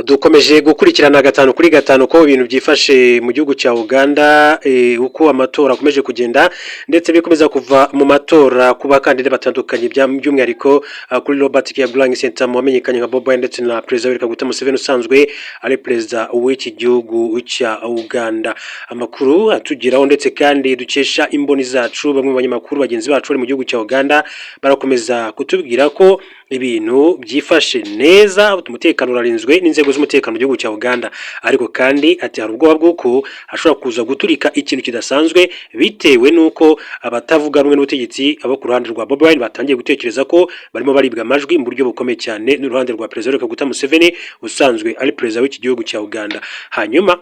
Dukomeje gukurikirana gatanu kuri gatanu ko ibintu byifashe mu gihugu cya Uganda, uko amatora akomeje kugenda ndetse bikomeza kuva mu matora ku bakandida batandukanye, by'umwihariko kuri Robert Kyagulanyi Ssentamu wamenyekanye nka Bobi Wine ndetse na Perezida Yoweri Kaguta Museveni usanzwe ari perezida w'iki gihugu cya Uganda. Amakuru atugeraho ndetse kandi dukesha imboni zacu, bamwe mu banyamakuru bagenzi bacu bari mu gihugu cya Uganda, barakomeza kutubwira ko ibintu byifashe neza, umutekano urarinzwe n'inzego z'umutekano mu gihugu cya Uganda. Ariko kandi ati hari ubwoba bw'uko hashobora kuza guturika ikintu kidasanzwe, bitewe n'uko abatavuga rumwe n'ubutegetsi, abo ku ruhande rwa Bobi Wine, batangiye gutekereza ko barimo baribwa amajwi mu buryo bukomeye cyane n'uruhande rwa Perezida Yoweri Kaguta Museveni usanzwe ari perezida w'iki gihugu cya Uganda. Hanyuma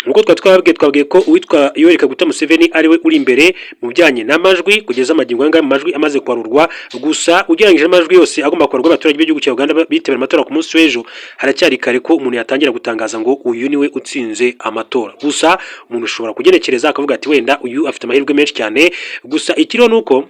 nkuko twari twababwiye, twabwiye ko uwitwa Yoweri Kaguta Museveni ariwe uri imbere mu bijyanye n'amajwi kugeza amagingo aya ngaya, mu majwi amaze kubarurwa. Gusa ugereranyije n'amajwi yose agomba kubarurwa abaturage b'igihugu cya Uganda bitabira amatora ku munsi w'ejo, haracyari kare ko umuntu yatangira gutangaza ngo uyu niwe utsinze amatora. Gusa umuntu ushobora kugenekereza akavuga ati wenda uyu afite amahirwe menshi cyane. Gusa ikiriho ni uko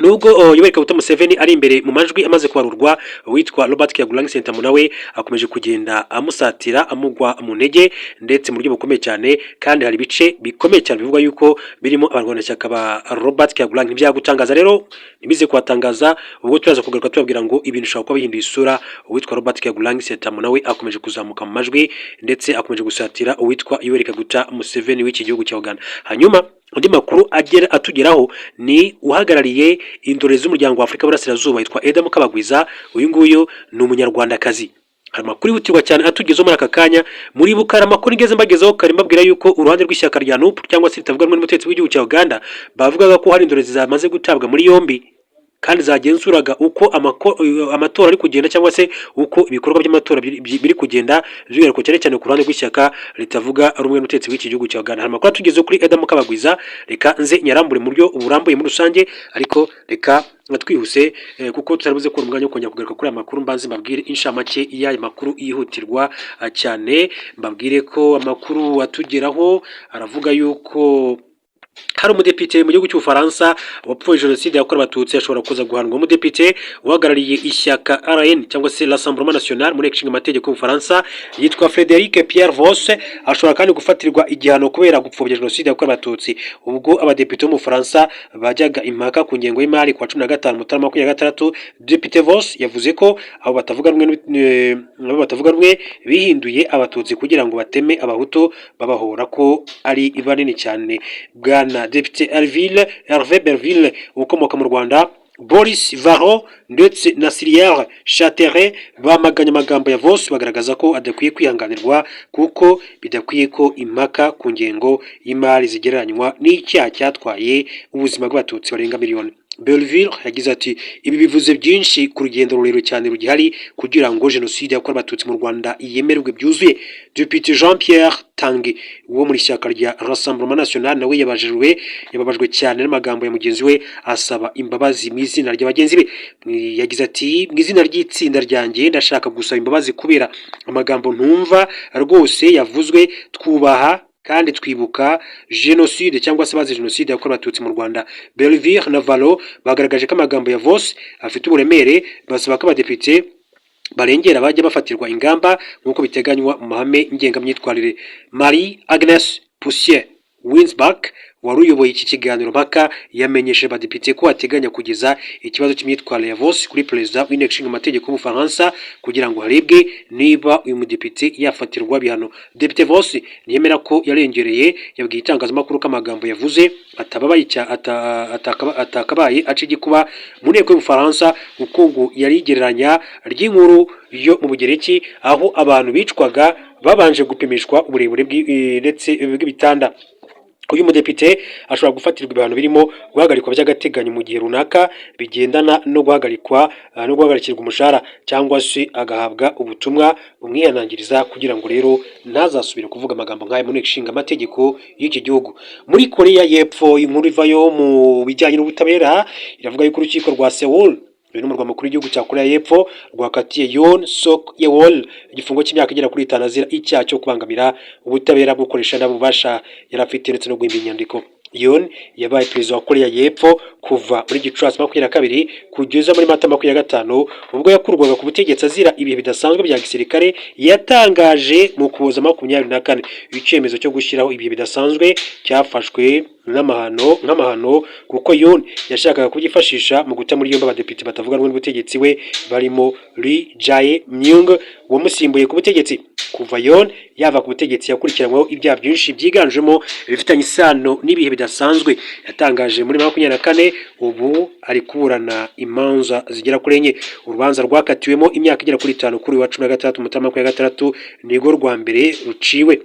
nubwo Yoweri Kaguta Museveni ari imbere mu majwi amaze kubarurwa, uwitwa Robert Kyagulanyi Ssentamu nawe akomeje kugenda amusatira, amugwa mu ntege ndetse mu buryo bukomeye cyane. Kandi hari ibice bikomeye cyane bivugwa yuko birimo abarwanashyaka ba Robert Kyagulanyi. Ntibyagutangaza rero, ntibize kuhatangaza, ubwo turaza kugaruka tubabwira ngo ibintu bishobora kuba bihinduye isura. Uwitwa Robert Kyagulanyi Ssentamu nawe akomeje kuzamuka mu majwi ndetse akomeje gusatira uwitwa Yoweri Kaguta Museveni w'iki gihugu cya Uganda. Hanyuma andi makuru agera atugeraho ni uhagarariye indorerezi z'umuryango wa Afurika y'Uburasirazuba yitwa Eda Mukabagwiza. Uyu nguyu ni Umunyarwandakazi. Hari amakuru yihutirwa cyane atugezeho muri aka kanya. Muribuka hari amakuru ngeze mbagezeho kare mbabwira yuko uruhande rw'ishyaka rya NUP cyangwa se ritavuga rumwe n'ubutegetsi bw'igihugu cya Uganda bavugaga ko hari indorerezi zamaze gutabwa muri yombi kandi zagenzuraga uko amatora ari kugenda cyangwa se uko ibikorwa by'amatora biri kugenda, by'umwihariko cyane cyane ku ruhande rw'ishyaka ritavuga rumwe n'ubutegetsi bw'iki gihugu cya Uganda. Hari amakuru atugezeho kuri Eda Mukabagwiza, reka nze nyarambure mu buryo burambuye muri rusange, ariko reka twihuse kuko tutari buze kubona umwanya wo kongera kugaruka kuri aya makuru. Mbanze mbabwire inshamake y'aya makuru yihutirwa cyane. Mbabwire ko amakuru atugeraho aravuga yuko hari umudepite mu gihugu cy'Ubufaransa wapfuye jenoside yakorewe Abatutsi ashobora kuza guhanwa. Umudepite uhagarariye ishyaka RN cyangwa se Rassemblement National muri Nteko Ishinga Amategeko y'Ubufaransa yitwa Frédéric Pierre Voss ashobora kandi gufatirwa igihano kubera gupfobya jenoside yakorewe Abatutsi. Ubwo abadepite bo mu Bufaransa bajyaga impaka ku ngengo y'imari ku wa 15 Mutarama 2026, Depite Voss yavuze ko abo batavuga rumwe bihinduye Abatutsi kugira ngo bateme Abahutu babahora ko ari banini cyane. Bwana Depite Hervé Berville ukomoka mu Rwanda, Boris Varo ndetse na Cyrielle Chateret bamaganye amagambo ya Voss, bagaragaza ko adakwiye kwihanganirwa kuko bidakwiye ko impaka ku ngengo y'imari zigereranywa n'icyaha cyatwaye ubuzima bw'Abatutsi barenga miliyoni. Belleville yagize ati: "Ibi bivuze byinshi ku rugendo rurerure cyane rugihari kugira ngo jenoside yakorewe Abatutsi mu Rwanda yemerwe byuzuye." Depite Jean Pierre Tanguy wo muri ishyaka rya Rassemblement National nawe yababajwe cyane n'amagambo ya mugenzi we, asaba imbabazi mu izina rya bagenzi be. Yagize ati: "Mu izina ry'itsinda ryanjye ndashaka gusaba imbabazi kubera amagambo ntumva rwose yavuzwe. Twubaha kandi twibuka jenoside cyangwa se bazi jenoside yakorewe Abatutsi mu Rwanda." Belleville na Valo bagaragaje ko amagambo ya Voss afite uburemere, basaba ko abadepite barengera bajya bafatirwa ingamba nk'uko biteganywa mu mahame ngengamyitwarire. Marie Agnes Poussier Winsbach wari uyoboye iki kiganiro mpaka yamenyesheje abadepite ko ateganya kugeza ikibazo cy'imyitwarire ya Voss kuri perezida w'Inteko Ishinga Amategeko y'Ubufaransa kugira ngo harebwe niba uyu mudepite yafatirwa ibihano. Depite Voss ntiyemera ko yarengereye, yabwiye itangazamakuru ko amagambo yavuze atababaye atakabaye aca igikuba mu nteko y'Ubufaransa, kuko ngo yari igereranya ry'inkuru yo mu Bugereki aho abantu bicwaga babanje gupimishwa uburebure ndetse bw'ibitanda. Uyu mudepite ashobora gufatirwa ibihano birimo guhagarikwa by'agateganyo mu gihe runaka bigendana no guhagarikwa no guhagarikirwa umushahara, cyangwa se agahabwa ubutumwa bumwihanangiriza kugira ngo rero ntazasubire kuvuga amagambo nk'aya mu nteko ishinga amategeko y'iki gihugu. Muri Korea y'Epfo, inkuru ivayo mu bijyanye n'ubutabera iravuga yuko urukiko rwa Seoul, uyu ni umurwa mukuru w'igihugu cya Korea y'Epfo, rwakatiye Yoon Suk Yeol igifungo cy'imyaka igera kuri 5 azira icyaha cyo kubangamira ubutabera bwo gukoresha nabi ububasha yari afite ndetse no guhimba inyandiko. Yoon yabaye perezida wa Korea y'Epfo kuva muri Gicurasi 22 kugeza muri Mata 25, ubwo yakurwaga ku butegetsi azira ibihe bidasanzwe bya gisirikare yatangaje mu Kuboza 24. Icyemezo cyo gushyiraho ibihe bidasanzwe cyafashwe n'amahano nk'amahano, kuko Yoon yashakaga kubyifashisha mu guta muri yombi abadepite batavuga rumwe n'ubutegetsi we, barimo Lee Jae Myung wamusimbuye ku butegetsi. Kuva Yoon yava ku butegetsi, yakurikiranyweho ibyaha byinshi byiganjemo ibifitanye isano n'ibihe bidasanzwe yatangaje muri 24. Ubu ari kuburana imanza zigera kuri enye. Urubanza rwakatiwemo imyaka igera kuri 5 kuri uyu wa 16 Mutarama 26 nirwo rwa mbere ruciwe,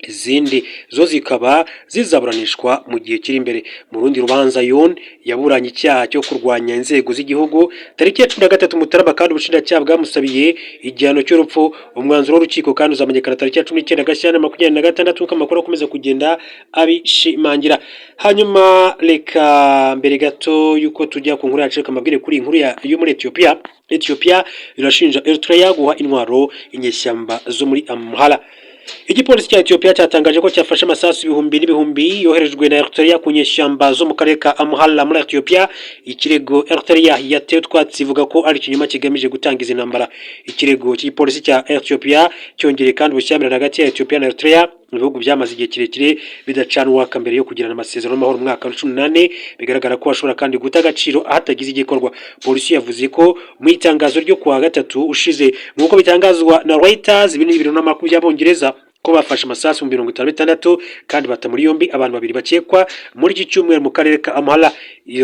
izindi zo zikaba zizaburanishwa mu gihe kiri imbere. Mu rundi rubanza, Yoon yaburanye icyaha cyo kurwanya inzego z'igihugu tariki ya 13 Mutarama, kandi ubushinjacyaha bwamusabiye igihano cy'urupfu. Umwanzuro w'urukiko kandi uzamenyekana tariki ya 19 Gashyantare 26, nk'uko amakuru akomeza kugenda abishimangira. Hanyuma reka mbere gato y'uko tujya ku nkuru yacu, reka mbabwire kuri iyi nkuru yo muri Ethiopia. Ethiopia irashinja Eritrea guha intwaro inyeshyamba zo muri Amhara. Igipolisi cya Ethiopia cyatangaje ko cyafashe amasasu ibihumbi n'ibihumbi yoherejwe na Eritrea ku nyeshyamba zo mu karere ka Amhara muri Ethiopia. Ikirego Eritrea yatewe utwatsi, ivuga ko ari ikinyoma kigamije gutangiza intambara. Ikirego cy'igipolisi cya Ethiopia cyongereye kandi ubushyamirane hagati ya Ethiopia na Eritrea, ibihugu byamaze igihe kirekire bidacana uwaka mbere yo kugirana amasezerano y'amahoro mu mwaka wa 18. Bigaragara ko bashobora kandi guta agaciro ahatagize igikorwa. Polisi yavuze ko mu itangazo ryo kuwa gatatu ushize, nk'uko bitangazwa na Reuters, ibi ni ibiro n'amakuru by'Abongereza, ko bafashe amasasu 56 kandi bata muri yombi abantu babiri bakekwa muri iki cyumweru mu karere ka Amhara,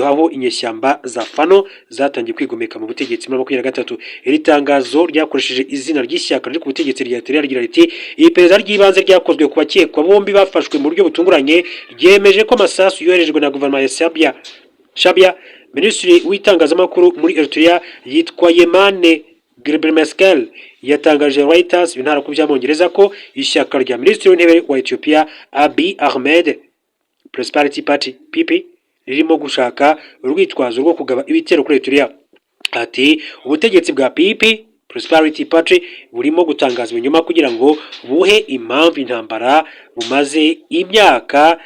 aho inyeshyamba za Fano zatangiye kwigomeka mu butegetsi muri 23. Iri tangazo ryakoresheje izina ry'ishyaka riri ku butegetsi rya Eritrea, rigira riti: "Iyi perereza ry'ibanze ryakozwe ku bakekwa bombi bafashwe mu buryo butunguranye ryemeje ko amasasu yoherejwe na guverinoma ya Serbia Shabia." Minisitiri w'itangazamakuru muri Eritrea yitwa Yemane Gebremeskel yatangaje Reuters, intara ku by'Abongereza, ko ishyaka rya minisitiri w'intebe wa Ethiopia Abiy Ahmed, Prosperity Party, PP, ririmo gushaka urwitwazo rwo kugaba ibitero kuri Eritrea. Ati: "Ubutegetsi bwa PP, Prosperity Party, burimo gutangaza ibinyoma kugira ngo buhe impamvu intambara bumaze imyaka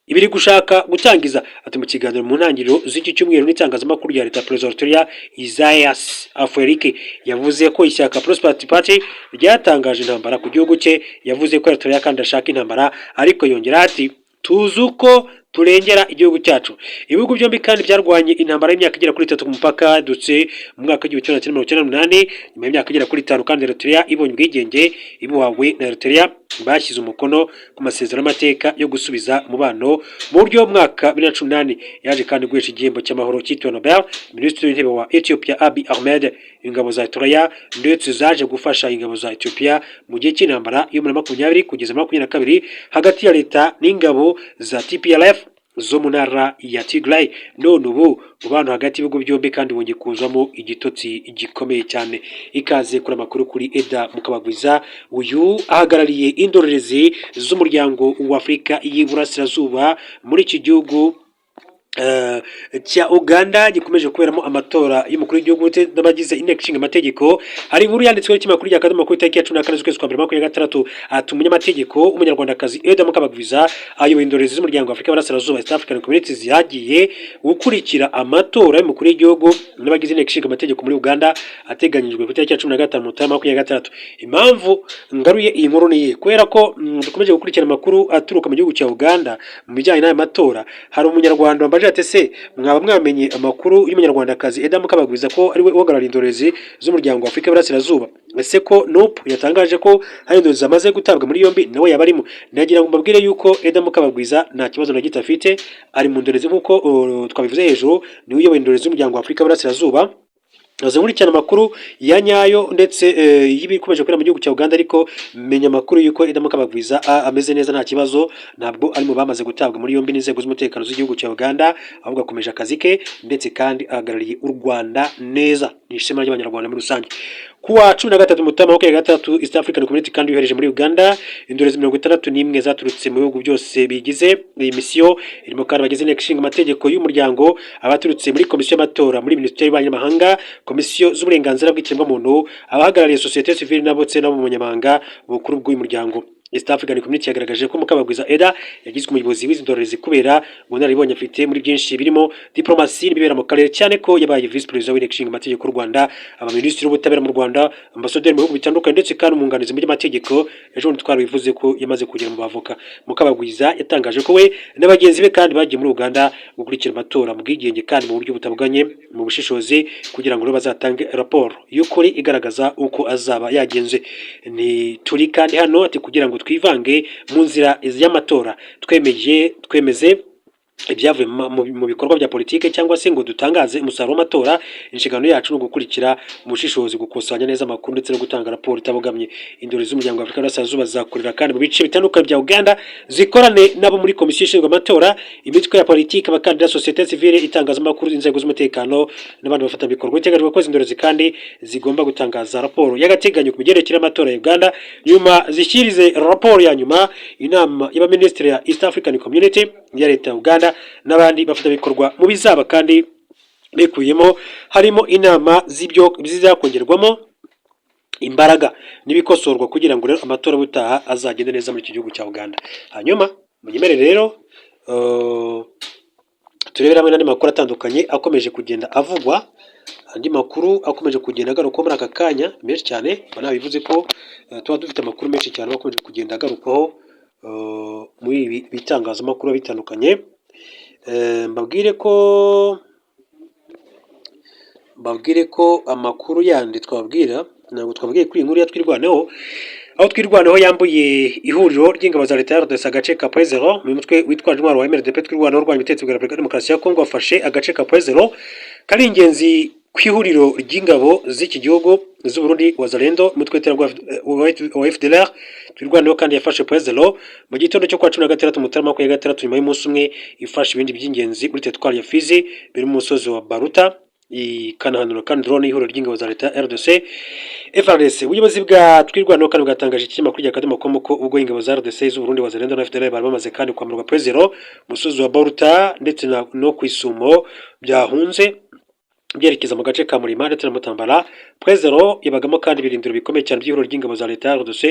2 gushaka gutangiza." Ati: "Mu kiganiro mu ntangiriro z'iki cyumweru n'itangazamakuru rya leta, Perezida wa Eritrea Isaias Afwerki yavuze ko ishyaka Prosperity Party ryatangaje intambara ku gihugu cye. Yavuze ko Eritrea kandi ashaka intambara, ariko yongera ati: 'Tuzi uko turengera igihugu cyacu.'" Ibihugu byombi kandi byarwanye intambara y'imyaka igera kuri 3 ku mupaka yadutse mu mwaka w'1998. Nyuma y'imyaka igera kuri 5 kandi Eritrea ibonye ubwigenge ibuhawe na Eritrea, bashyize umukono ku masezerano y'amateka yo gusubiza umubano mu buryo mwaka 2018. Yaje kandi guhesha igihembo cy'amahoro cyitiriwe Nobel Minisitiri w'Intebe wa Ethiopia Abiy Ahmed. Ingabo za Eritrea ndetse zaje gufasha ingabo za Ethiopia mu gihe cy'intambara yo muri 20 kugeza 22 hagati ya leta n'ingabo za TPLF zo mu ntara ya Tigray. None ubu umubano hagati y'ibihugu byombi kandi wongeye kuzamo igitotsi gikomeye cyane. Ikaze kuri amakuru kuri Eda Mukabagwiza. Uyu ahagarariye indorerezi z'umuryango wa Afurika y'Iburasirazuba muri iki gihugu cya Uganda gikomeje kuberamo amatora y'umukuru w'igihugu ndetse n'abagize inteko ishinga amategeko. Hari inkuru yanditsweho n'ikinyamakuru rya Akadomo ku itariki ya 14 z'ukwezi kwa mbere 26, ati: "Umunyamategeko w'umunyarwandakazi Eda Mukabagwiza ayoboye indorerezi z'umuryango wa Afurika y'Iburasirazuba, East African Community, zagiye gukurikira amatora y'umukuru w'igihugu n'abagize inteko ishinga amategeko muri Uganda ateganyijwe ku itariki ya 15 Mutarama 26." Impamvu ngaruye iyi nkuru ni iyi: kubera ko dukomeje gukurikirana amakuru aturuka mu gihugu cya Uganda mu bijyanye n'aya matora. Hari umunyarwanda wambaje ati: "Ese mwaba mwamenye amakuru y'umunyarwandakazi Eda Mukabagwiza, ko ari we uhagarariye indorerezi z'umuryango wa Afurika y'Iburasirazuba? Ese ko NUP yatangaje ko hari indorerezi zamaze gutabwa muri yombi, nawe yaba arimo?" Nagira ngo mbabwire yuko Eda Mukabagwiza nta kibazo na gito afite, ari mu ndorerezi nk'uko twabivuze hejuru, niwe uyoboye indorerezi z'umuryango wa Afurika y'Iburasirazuba. Naze nkurikirana amakuru ya nyayo ndetse y'ibikomeje kubera mu gihugu cya Uganda, ariko menya amakuru y'uko Eda Mukabagwiza ameze neza, nta kibazo, ntabwo ari mu bamaze gutabwa muri yombi n'inzego z'umutekano z'igihugu cya Uganda, ahubwo akomeje akazi ke ndetse kandi ahagarariye u Rwanda neza. Ni ishema ry'Abanyarwanda muri rusange. Kuwa 13 Mutarama 23, East African Community kandi yohereje muri Uganda indorerezi 61 zaturutse mu bihugu byose bigize iyi misiyo, irimo kandi abagize inteko ishinga amategeko y'umuryango, abaturutse muri komisiyo y'amatora muri minisiteri y'ububanyi n'amahanga, komisiyo z'uburenganzira bw'ikiremwamuntu, abahagarariye sosiyete sivile nabo ndetse n'abo mu bunyamabanga bukuru bw'uyu muryango. East African Community yagaragaje ko Mukabagwiza Eda yagizwe umuyobozi w'izi ndorerezi kubera ubunararibonye afite muri byinshi birimo diplomasi n'ibibera mu karere, cyane ko yabaye vice perezida w'Inteko Ishinga Amategeko y'u Rwanda, aba minisitiri w'ubutabera mu Rwanda, ambasaderi mu bihugu bitandukanye, ndetse kandi umwunganizi mu by'amategeko. Ejo bundi twarabivuze ko yamaze kugera mu bavoka. Mukabagwiza yatangaje ko we na bagenzi be kandi bagiye muri Uganda gukurikira amatora mu bwigenge kandi mu buryo butaboganye, mu bushishozi, kugira ngo rero bazatange raporo y'ukuri igaragaza uko azaba yagenze. Ni turi kandi hano, ati, kugira ngo twivange mu nzira y'amatora, twemeye twemeze ibyavuye mu bikorwa bya politike cyangwa se ngo dutangaze umusaruro w'amatora. Inshingano yacu ni ugukurikira mu bushishozi, gukusanya neza amakuru ndetse no gutanga raporo itabogamye. Indorerezi z'Umuryango wa Afurika y'Uburasirazuba zizakorera kandi mu bice bitandukanye bya Uganda, zikorane nabo muri komisiyo ishinzwe amatora, imitwe ya politiki, abakandida, sosiyete sivile, itangazamakuru, inzego z'umutekano n'abandi bafatanyabikorwa. Biteganyijwe ko izi ndorerezi kandi zigomba gutangaza raporo y'agateganyo ku migendekere y'amatora ya Uganda, nyuma zishyikirize raporo ya nyuma inama y'abaminisitiri ya East African Community, ya leta ya Uganda n'abandi bafatanyabikorwa. Mu bizaba kandi bikubiyemo harimo inama z'ibyo zizakongerwamo imbaraga n'ibikosorwa kugira ngo rero amatora y'ubutaha azagende neza muri iki gihugu cya Uganda. Hanyuma munyemerere rero turebere hamwe n'andi makuru atandukanye akomeje kugenda avugwa, andi makuru akomeje kugenda agarukwaho muri aka kanya menshi cyane. Mba nabivuze ko tuba dufite amakuru menshi cyane akomeje kugenda agarukwaho muri ibi bitangazamakuru bitandukanye. Mbabwire ko amakuru yandi twababwira, ntabwo twababwiye kuri iyi nkuru ya Twirwaneho, aho Twirwaneho yambuye ihuriro ry'ingabo za leta ya RDC agace ka Point Zero. Mu mutwe witwaje intwaro wa MRDP Twirwaneho urwanya ubutegetsi bwa Repubulika ya Demokarasi ya Kongo wafashe agace ka Point Zero kari ingenzi ku ihuriro ry'ingabo z'iki gihugu z'Uburundi, Wazalendo, umutwe w'iterabwoba wa FDLR. Twirwaneho kandi yafashe Point Zero mu gitondo cyo kwa 16 Mutarama 26, nyuma y'umunsi umwe ifashe ibindi by'ingenzi muri teritwari ya Fizi biri mu musozi wa Baruta, ikanahanura kandi drone y'ihuriro ry'ingabo za leta ya RDC FARDC. Ubuyobozi bwa Twirwaneho kandi bwatangaje ikinyamakuru rya Akadomo com ko ubwo ingabo za RDC z'Uburundi, Wazalendo na FDLR bari bamaze kandi kwamburwa Point Zero, umusozi wa Baruta ndetse no ku Isumo, byahunze byerekeza mu gace ka Murima ndetse na Mutambara. Point Zero yabagamo kandi ibirindiro bikomeye cyane by'ihuriro ry'ingabo za leta ya RDC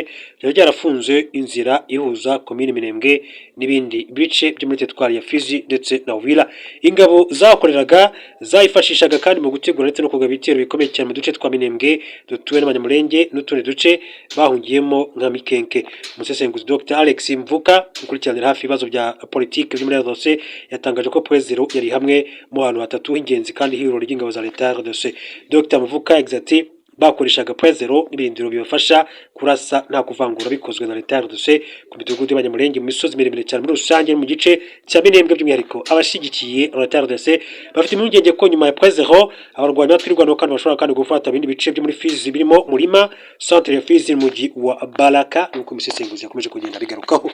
byari byarafunze inzira ihuza komini Minembwe n'ibindi bice byo muri teritwari ya Fizi ndetse na Uvira. Ingabo zahakoreraga zayifashishaga kandi mu gutegura ndetse no kugaba ibitero bikomeye cyane mu duce twa Minembwe dutuwe n'Abanyamulenge n'utundi duce bahungiyemo nka Mikenke. Umusesenguzi Dr Alex Mvuka ukurikiranira hafi ibibazo bya politiki byo muri RDC yatangaje ko Point Zero yari hamwe mu hantu hatatu h'ingenzi kandi h'ihuriro ry'ingabo za leta ya RDC. Dr Mvuka yagize ati: "Bakoreshaga Point Zero n'ibirindiro bibafasha kurasa nta kuvangura bikozwe na leta ya RDC ku midugudu y'Abanyamulenge mu misozi miremire cyane muri rusange no mu gice cya Minembwe by'umwihariko." Abashigikiye leta ya RDC bafite impungenge ko nyuma ya Point Zero abarwanyi ba Twirwaneho kandi bashobora kandi gufata ibindi bice byo muri Fizi birimo Murima, centre ya Fizi n'umujyi wa Baraka, nk'uko umusesenguzi yakomeje kugenda abigarukaho.